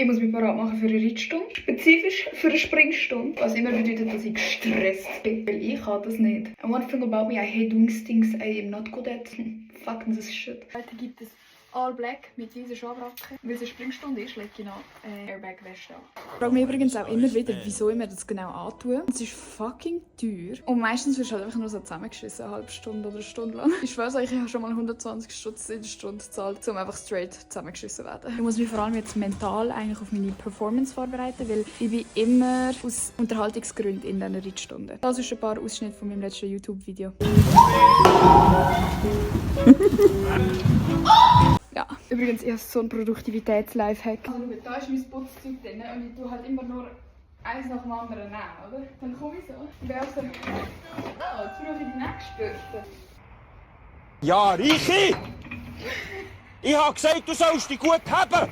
Ich muss mich bereit machen für eine Reitstunde. Spezifisch für eine Springstunde. Was immer bedeutet, dass ich gestresst bin. Weil ich kann das nicht. And one thing about me, I hate doing things I am not good at. Fuck this shit. Heute gibt es All Black mit weißen Schabracke. Weil es eine Springstunde ist, lege ich noch Airbag-Weste an. Ich frage mich übrigens auch immer wieder, wieso ich mir das genau antue. Es ist fucking teuer. Und meistens wirst du halt einfach nur so zusammengeschissen, eine halbe Stunde oder eine Stunde lang. Ich schwöre euch, ich habe schon mal 120 Stutz in der Stunde gezahlt, um einfach straight zusammengeschissen zu werden. Ich muss mich vor allem jetzt mental eigentlich auf meine Performance vorbereiten, weil ich bin immer aus Unterhaltungsgründen in diesen Reitstunden. Das ist ein paar Ausschnitte von meinem letzten YouTube-Video. Ja, übrigens, ich habe so einen Produktivitäts-Lifehack. Also, schau, da ist mein Putzzeug drin und ich tue halt immer nur eins nach dem anderen nehmen, oder? Dann komme ich so und dann so, jetzt brauche ich die nächste. Ja, Reiche! Ich habe gesagt, du sollst dich gut haben!